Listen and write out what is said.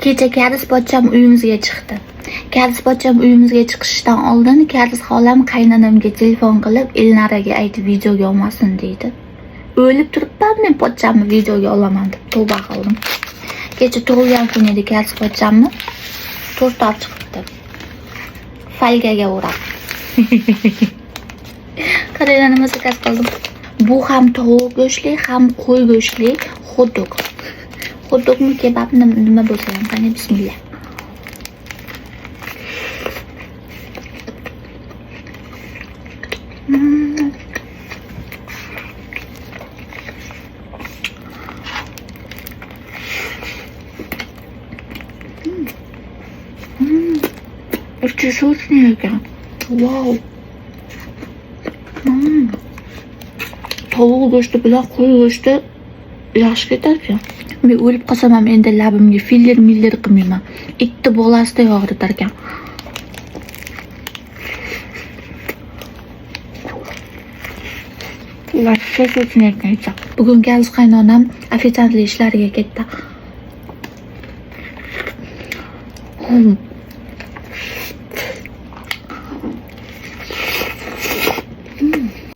Kecha Karis pochcham uyimizga chiqdi. Karis pochcham uyimizga chiqishdan oldin Karis xolam qaynonamga telefon qilib, Elnaraga aytib videoga olmasin deydi. O'lib turibman men pochchamni videoga olaman deb tavba qildim. Kecha tug'ilgan kun edi Karis pochchamni. Tort olib chiqibdi. Folgaga o'rab. Qaranglar nima zakaz qildim. Bu ham tovuq go'shtli, ham qo'y go'shtli xot-dog. Xot-dogmi kebabmi nima bo'lsa ham, qani bismillah. Ichi сочный ekan. Vau. Tovuq go'shti bilan qo'y go'shti yaxshi ketar ekan. Men o'lib qolsam ham endi labimga filler miller qilmayman. Itni bolasiday og'ritar ekan. Вообще сочный ekan ichi. Bugun Kalis qaynonam ofitsiantlik ishlariga ketdi.